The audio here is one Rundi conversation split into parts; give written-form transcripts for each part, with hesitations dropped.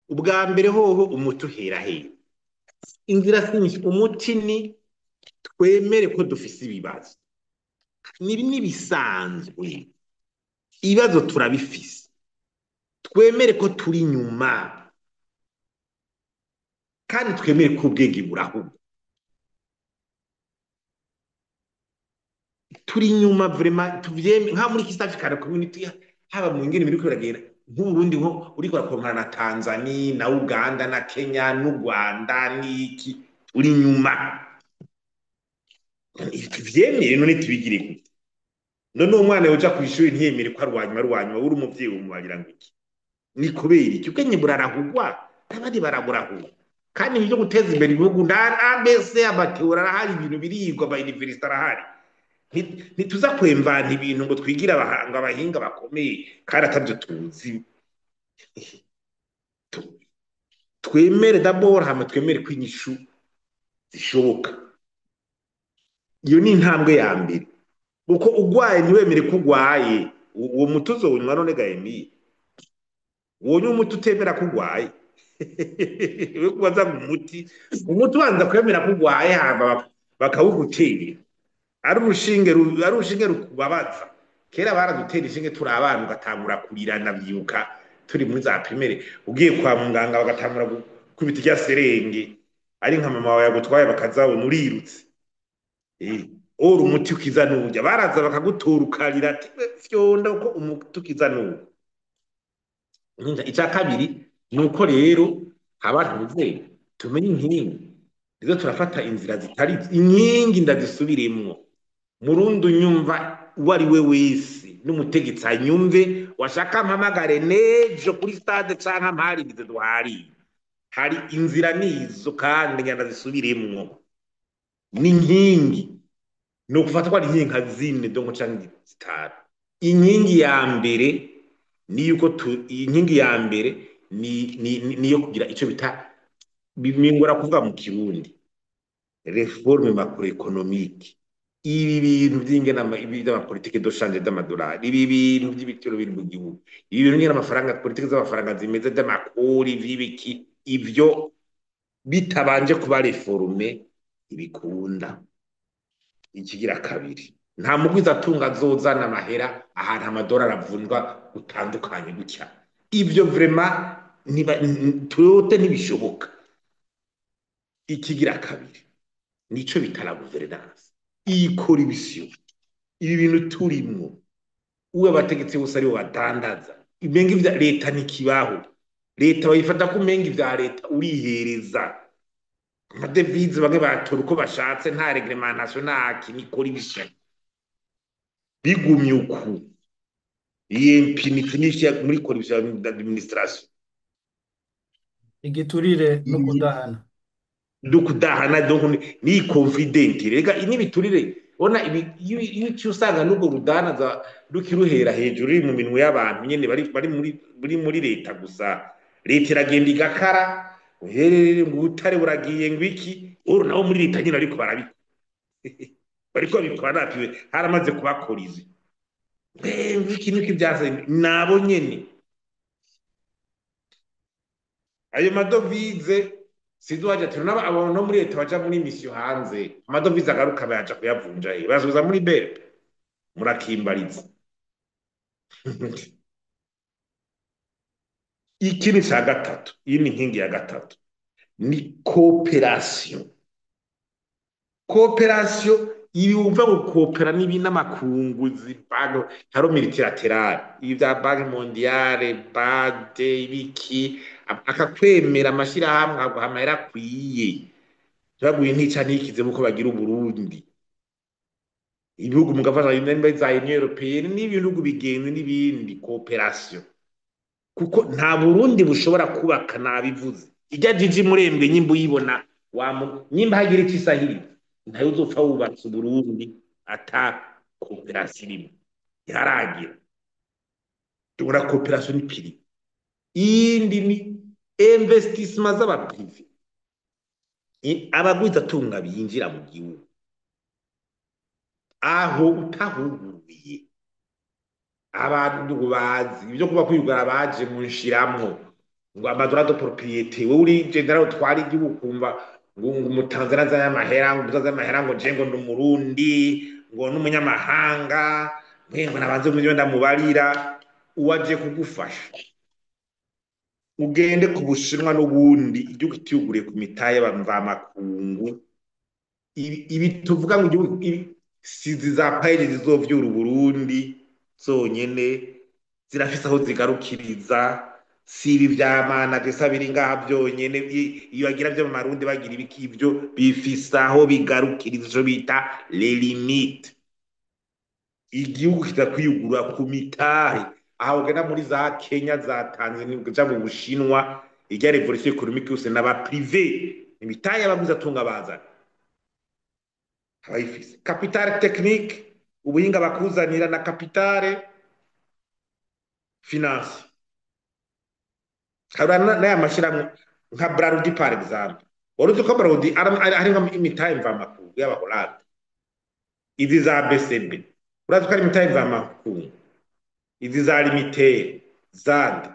Ubwa mbere hoho umuti uhera hehe? Inzira si nyinshi. Umuti ni twemere ko dufise ibibazo, nibi nibisanzwe, ibibazo turabifise, twemere ko turi inyuma, kandi twemere ko ubwenge burahubwo. Turi inyuma vraiment, tuvyeme nka muri East African Community, haba mu ngene biriko biragenda nk'Uburundi, nko uriko urakompara na Tanzania na Uganda na Kenya n'u Rwanda n'iki, turi inyuma. Tuvyemere none tubigire gute? None uwo mwana yoja kw'ishuri ntiyemere ko ari uwanyuma, ari uwanyuma, uri umuvyeyi wumubarira ngo iki? Ni kubera iki? Ubwenge burarahugwa n'abandi baraburahugwa. Kandi ibyo guteza imbere ibihugu mbese amateori arahari, ibintu birigwa, ama universite arahari. Ntituza kwemvana ibintu ngo twigire abahanga, abahinga bakomeye kandi atabyo tuzi. Twemere d'abord, hama twemere ko inyishu zishoboka. Iyo ni intambwe ya mbere. Uko ugwaye ntiwemere ko ugwaye, uwo muti uzowunywa none gahemiye? Wonywa umuti utemera ko ugwaye? We kubaza ngo umuti, umuti ubanza kwemera ko ugwaye, hama bakawugutera. Ari urushinge ari urushinge rukubabaza. Kera baradutera inshinge turi abana, ugatangura kurira. Ndavyibuka turi muri za primaire, ugiye kwa muganga bagatangura gukubita irya serenge, ari nka mama wawe yagutwaye, bakazabona urirutse. Ora umuti ukiza nurya, baraza bakagutora ukarira ati fyonda, uko umuti ukiza nurya. Icya kabiri ni uko rero abantu tuze tumenye inkingi nizo turafata inzira zitari inkingi. Ndazisubiremwo, murundi unyumva uwo ari we wese n'umutegetsi anyumve, washaka mpamagare nejo kuri stade canke mparigize duhariye, hari inzira nizo kandi ngenda zisubiremwo. Ni inkingi, ni ukufata ko ari inkingi nka zine donc canke zitanu. Inkingi ya mbere ni yuko inkingi ya mbere ni niyo kugira ico bita, bingora kuvuga mu Kirundi, réforme macroéconomique. Ibi bintu vy'ingene ibi vy'amapolitike de change d'amadolari, ibi bintu vy'ibiciro biri mu gihugu, ibi bintu nyene amafaranga, politike z'amafaranga zimeze, vy'amakori vy'ibiki, ivyo bitabanje kuba réformé ntibikunda. Ikigira kabiri, nta mugwizatunga azozana amahera ahantu amadolari avunjwa gutandukanye gutya. Ivyo vraiment tuyote ntibishoboka. Ikigira kabiri nico bita la gouvernance. Iyi corruption, ibi bintu turimwo, uwo abategetsi bose aribo badandaza, imenga ivya leta ntikibaho, leta bayifata ko umenga ivya leta urihereza amadevize, bamwe batora uko bashatse, nta réglementation, nta ni corruption. Bigumye uku, iyi impunité nyinshi muri corruption d'administration, igiturire no kudahana. No kudahana, donc ni confident rega n'ibiturire. Bona iyo uciye usanga n'ubwo rudanaza rukiruhera hejuru, ruri mu minwe y'abantu nyene bari muri leta gusa. Leta iragenda igakara uherere ngo ubutare buragiye, ngo iki, uru nabo muri leta nyene ariko barabikora, bariko babikora napiwe, haramaze kubakora izi ngo iki niki byase nabo nyene. Ayo madovize sinzi waje ati nabo abantu no muri leta baja muri mission hanze, amadovize agaruka bayaja kuyavunja he? Bayasubiza muri BRB, murakimbariza. Ikindi ca gatatu, iyi ni inkingi ya gatatu, ni coopération. Coopération, ibi wumva gukopera n'ibi n'amakungu zibano haro multilatéral, ibi vya Banque mondiale, BAD, ibiki, akakwemera amashirahamwe aguha amahera akwiye, ntibaguhe ntica ntikize nkuko bagira Uburundi. Ibihugu mugafasha nimba za Union Européenne n'ibihugu bigenzi n'ibindi, coopération, kuko nta Burundi bushobora kubaka. Nabivuze, ijya jiji murembwe nyimba uyibona wamu nyimba hagira icyo isahiriza, ntayo uzopfa wubatse Uburundi ata coopération irimo, yaragira tubona coopération ni pilier. Iyindi ni investissement z'aba privé, abagwizatunga binjira mu gihugu. Aho utahuguruye abantu bazi ibyo kuba kwiyugara baje mu nshiramwo. Ngo ama droit de propriété, wowe uri général utwara igihugu ukumva ngo umutanzania azanye amahera, ngo uzazanye amahera, ngo je ngo ndi umurundi, ngo n'umunyamahanga, ngo nabanze mu byo ndamubarira. Uwaje kugufasha ugende ku Bushinwa n'ubundi igihugu kitiyuguriye ku mitahe y'abamvamakungu. Ibi tuvuga ngo igihugu sizi za PAEEJ zizovyura Uburundi zonyene, zirafise aho zigarukiriza. Si ibi vya mana gesa biri ngaha byonyene, iyo bagira vyo mu Marundi bagira ibiki, ivyo bifise aho bigarukiriza, ico bita les limites. Igihugu kitakwiyugura ku mitahe, aho ugenda muri za Kenya, za Tanzania, uja mu Bushinwa, irya révolution économique yose n'aba privé, imitahe y'abaguzi atunga bazana abayifise capital technique, ubuhinga bakuzanira, na capital finance. Hari n'aya mashyirahamwe nka Brarudi par exemple. Wari uzi ko Brarudi harimwo imitahe mvamakungu y'Abaholande? Izi za BCB urazi ko ari imitahe mvamakungu? Izi za Limitere zande.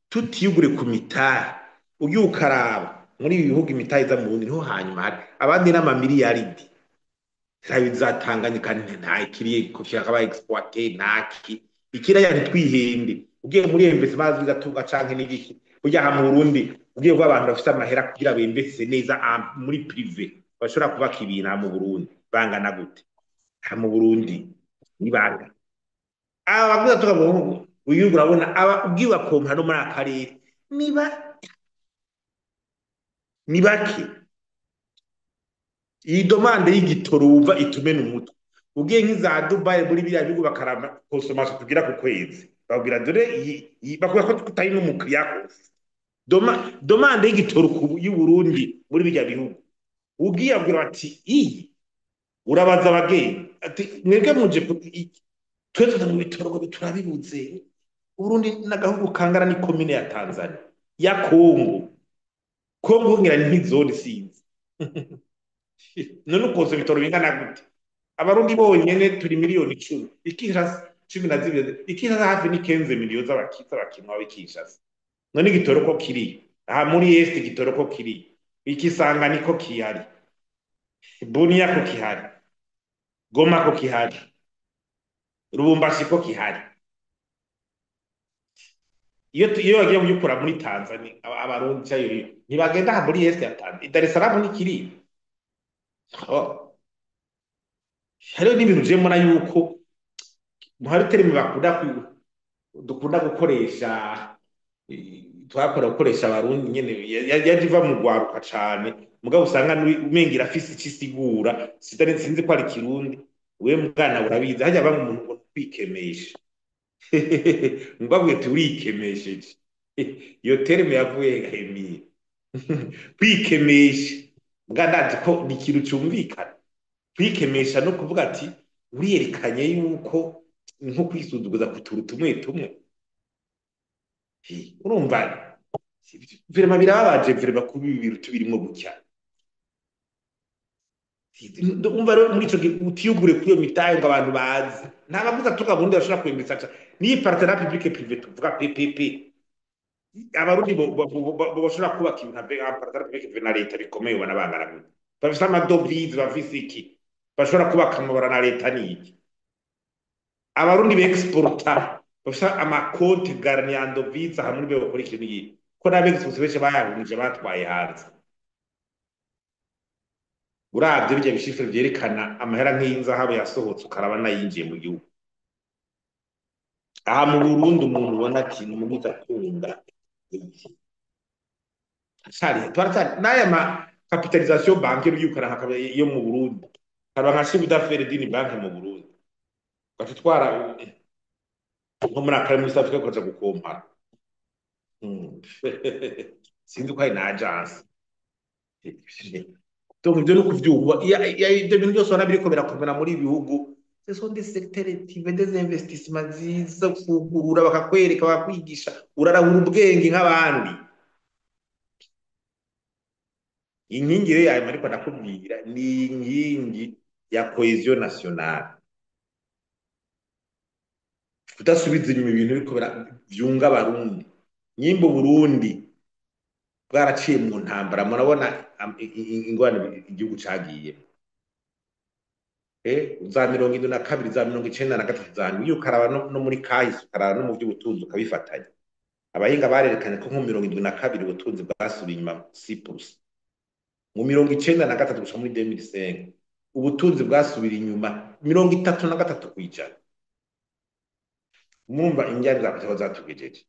Tutiyugure ku mitahe, ugiye ukaraba muri ibi bihugu imitahe iza mu Burundi niho hanyuma hari abandi n'amamiliyaridi. Zaba za Tanganyika nta ikiriye ko kirakaba exploité ntaki ikiraya. Ntitwihende, ugiye muri investissement bigatunga canke n'ibiki, burya aha mu Burundi ugiye kuba abantu bafise amahera kugira bemvese neza muri privé bashobora kubaka ibintu aha mu Burundi bangana gute? Aha mu Burundi ni banga aba baguza tuka mu bihugu uyu urabona aba ugiye ugakompara no muri aka karere niba ni bake. Iyi demande y'igitoro wumva itumena umutwe, ugiye nk'iza Dubai, muri biriya bihugu bakaraba consommation tugira ku kwezi, babwira dore iyi bakubwira ko tutari n'umukiriya kose. Demande y'igitoro y'u Burundi muri biriya bihugu, ugiye abwira bati iyi urabaza abagenzi ati mwebwe muje twe tuza mu bitoro ngo turabibuze. Uburundi n'agahugu kangana ni komine ya Tanzania, ya Kongo. Kongo ngira ni nk'izone, sinzi. None ukoze ibitoro bingana gute? Abarundi bonyene turi miliyoni 10, ikinshasa 12, ikinshasa hafi ni 15 miliyoni z'abakinwa b'Ikinshasa. None igitoro ko kiri aha muri Est, igitoro ko kiri ikisanga niko kihari, Bunia ko kihari, Goma ko kihari, Lubumbashi ko kihari, iyo bagiye kugikura muri Tanzania, abarundi cyayo ntibagenda aha muri Est ya Tanzania, Dar es Salaam ntikiri. Oh. Hariho n'ibintu je mbona yuko hari terme bakunda dukunda gukoresha, twakora gukoresha abarundi nyene, yaje iva mu rwaruka cane, mugabo usanga umenga irafise ico isigura. Sitari sinzi ko ari kirundi, we mwana urabizi, hajya bamwe umuntu ngo kwikemesha, ngo abwiye ati urikemesheje. Iyo terme yavuye gahemiye kwikemesha, mbwa ndazi ko ni ikintu cumvikana. Kwikemesha no kuvuga ati uriyerekanye yuko nko kwisuzuguza ku tuntu tumwe tumwe. Urumva vraiment birababaje vraiment kuba ibi bintu tubirimwo gutya. Umva rero muri ico gihe utiyugure kuri iyo mitahe ngo abantu bazi nta bavuza tuka Burundi bashobora kwemeza niyi partenariat public privé tuvuga PPP. Abarundi bashobora kubaka ibintu avec un partenariat public privé na leta bikomeye, ubona bangana gute? Bafise amadovize, bafise iki, bashobora kubaka amabara na leta ni iki? Abarundi bexporta bafise amakonti garni en devise aha muri be bakora ikintu iki ko n'abexporta benshi bayahungije batwaye hanze. Uravye birya bishifre vyerekana amahera nk'iyinzahabu yasohotse, ukaraba n'ayinjiye mu gihugu aha mu Burundi, umuntu ubona ati ni umugwizatunga turacyari n'aya ma capitalisation bancaire y'ukara nka yo mu Burundi, kaba nka chiffre d'affaires d'une banque mu Burundi, ugaca utwara nko muri akari muri South Africa ukaja gukompara. Sinzi ko hari na agence. Donc ivyo ni ukuvyumva. Ivyo bintu byose ubona biriko birakomera muri ibi bihugu, ce sont des secteurs privés, des investissements ziza kugurura, bakakwereka, bakakwigisha, urarahura ubwenge nk'abandi. Inkingi rero yayo ariko ndakubwira ni inkingi ya cohésion nationale. Kudasubiza inyuma ibintu biriko vyunga Abarundi. Nyimba Uburundi bwaraciye mu ntambara, murabona ingorane igihugu cagiyemwo. Za 72, za 93, za ndwi, iyo ukaraba no muri kahise, ukaraba no mu vy'ubutunzi ukabifatanya. Abahinga barerekanye ko nko 72 ubutunzi bwasubiye inyuma 6%. Mu 93 gushika muri 2005 ubutunzi bwasubira inyuma 33%. Murumva injyane za politiki zatugejeje.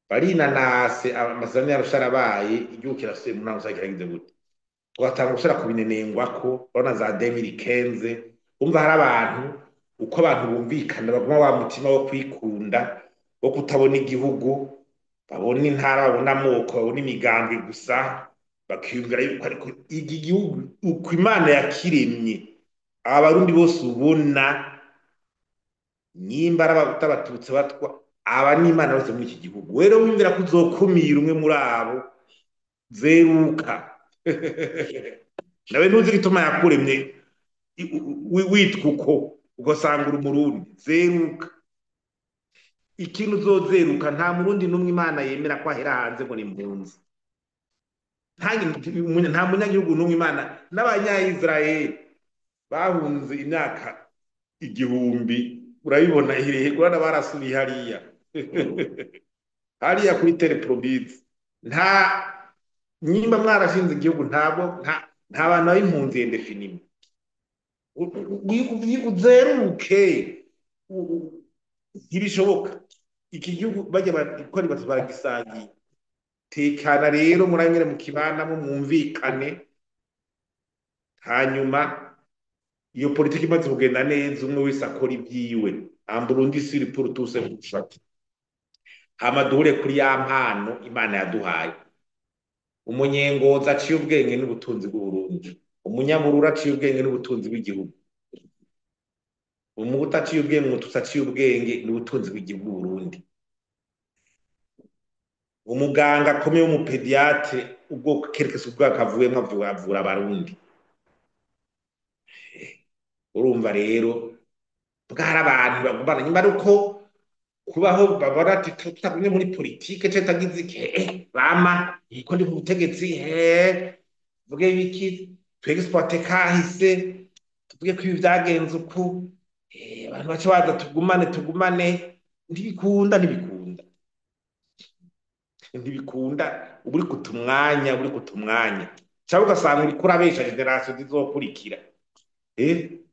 Barinanase amasezerano y'Arusha arabaye, igihugu kirasubiye mu ntango kiragize gute? Tugatanga gusubira kubinenengwako, urabona za 2015, umva hari abantu, uko abantu bumvikana baguma wa mutima wo kwikunda, wo kutabona igihugu, babona intara, babona amoko, babona imigambwe gusa, bakiyumvira yuko ariko iki gihugu uko Imana yakiremye, Abarundi bose ubona nyimba ari abahutu, abatutsi, abatwa, aba ni Imana bose muri iki gihugu. Rero wiyumvira ko uzokumira umwe muri abo, zeruka. Nawe ntuzi igituma yakuremye witwa uko, ugasanga uri Umurundi, zeruka. Ikintu uzozeruka, nta Murundi n'umwe Imana yemera ko ahera hanze ngo ni impunzi. Nta munyagihugu n'umwe Imana, n'Abanya-Israel bahunze imyaka 1000, urabibona iherehe, urabona barasubiye hariya. Hariya kuri terre promise. Nta nyimba mwarashinze igihugu, ntabwo nta bantu baba impunzi indéfiniment. Uzeruke. Ntibishoboka. Iki gihugu bajya bakora bati baragisangiye. Tekana rero muranyere mu kibanamo mwumvikane, hanyuma iyo politiki imaze kugenda neza umwe wese akora ibyiwe. Un Burundi sûr pour tous et pour chacun. Hama duhure kuri ya mpano Imana yaduhaye. Umunyengozi aciye ubwenge n'ubutunzi bw'Uburundi. Umunyabururi aciye ubwenge n'ubutunzi bw'igihugu. Umuhutu aciye ubwenge, umututsi aciye ubwenge n'ubutunzi bw'igihugu Burundi. Umuganga akomeye w'umupédiatre, ubwoko kerekeza ubwoko avuyemwo avura Abarundi. Urumva rero bwari abantu bagumana nyuma ari uko kubaho babona ati tutagumye muri politike canke tutagize iki, bama ko ndi ku butegetsi, tuvuge ibiki, twexploite kahise, tuvuge ko ibi vyagenze uku, abantu bace baza tugumane tugumane, ntibikunda, ntibikunda, ntibikunda. Uba uri kuta umwanya, uba uri kuta umwanya, canke ugasanga uriko urabesha génération zizokurikira,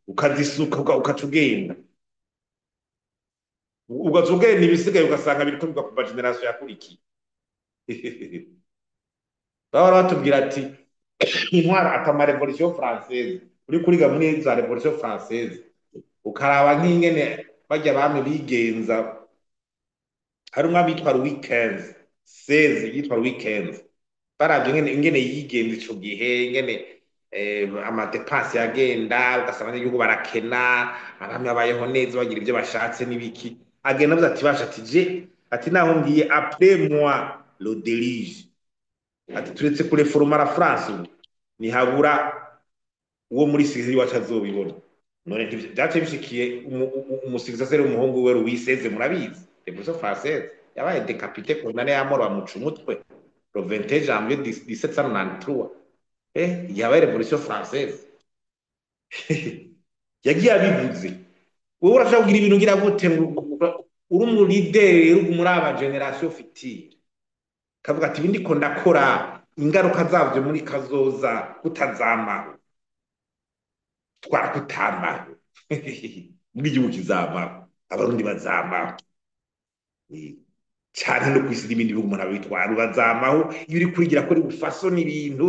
ukazisuka ukaca ugenda, ugaca ugenda, ibisigaye ugasanga biriko bigwa kuva génération yakurikiye. Bahora batubwira ati intwaro atama Révolution française, uri kuriga muri za Révolution française ukaraba nk'ingene barya bami bigenza. Hari umwami yitwa Louis XV, 16 yitwa Louis XV, baravye ingene yigenza ico gihe, ingene amadépenses yagenda, ugasanga abanyagihugu barakena, abami babayeho neza bagira ivyo bashatse n'ibiki. Agenda avuze ati basha, ati je, ati naho ngiye, après moi le déluge, ati turetse kureforoma la France, ubu ntihabura uwo muri succession iwacu azobibona. None vyaciye bishikiye umusuccesseur w'umuhungu we Louis XVI. Murabizi Révolution française yabaye décapité, condamné à mort, bamuca umutwe le 21 janvier 1793. Yabaye Révolution française yagiye abivuze. Wowe urashobora kugira ibintu ngira gute ngo uri umu leader rero muri aba génération future, kavuga ati ibi ndiko ndakora, ingaruka zavyo muri kazoza kutazamaho, twakutamaho bw'igihugu kizamaho, Abarundi bazamaho. Canke no kwisi n'ibindi bihugu umuntu abitwara bazamaho. Iyo uri kurigira ko uri bufasoni ibintu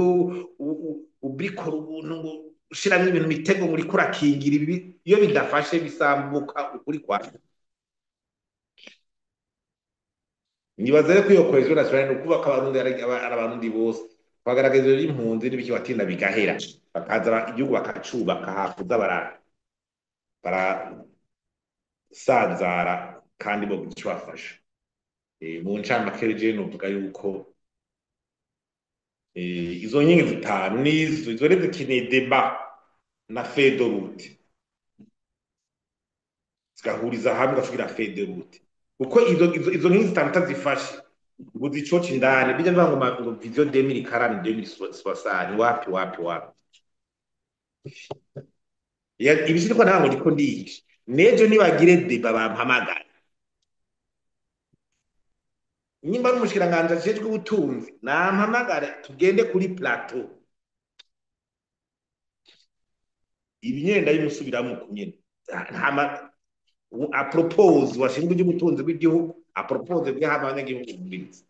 ubikora ubuntu ngo ushiramwo ibintu mitego ngo uriko urakingira ibi, iyo bidafashe bisambuka ukuri kwa. Nibaza rero ko iyo cohésion nationale ni ukubaka Abarundi ari Abarundi bose, bagaragaza ivy'impunzi n'ibiki, batinda bigahera, bakaza igihugu bakacubaka, hakuza barasanzara kandi bo ico bafasha. Mu ncamake je novuga yuko izo nkingi zitanu nizo izo rero zikeneye débat na feuille de route, zigahuriza hamwe ugaca ugira feuille de route. Kuko izo nkingi zitanu utazifashe ngo uzicoce indani, bijya bivuga ngo ngo vision 2040 2060, wapi wapi wapi. Ibishirwa ntabwo ndiko ndihisha. Nejo nibagire débat bampamagara, nimba ari umushikiranganji ajejwe ubutunzi nampamagare tugende kuri plateau. Ibi nyene ndabimusubiramwo uku nyene. Ntama apropose washinzwe iby'ubutunzi bw'igihugu, apropose bw'aha abanyagihugu bumviriza.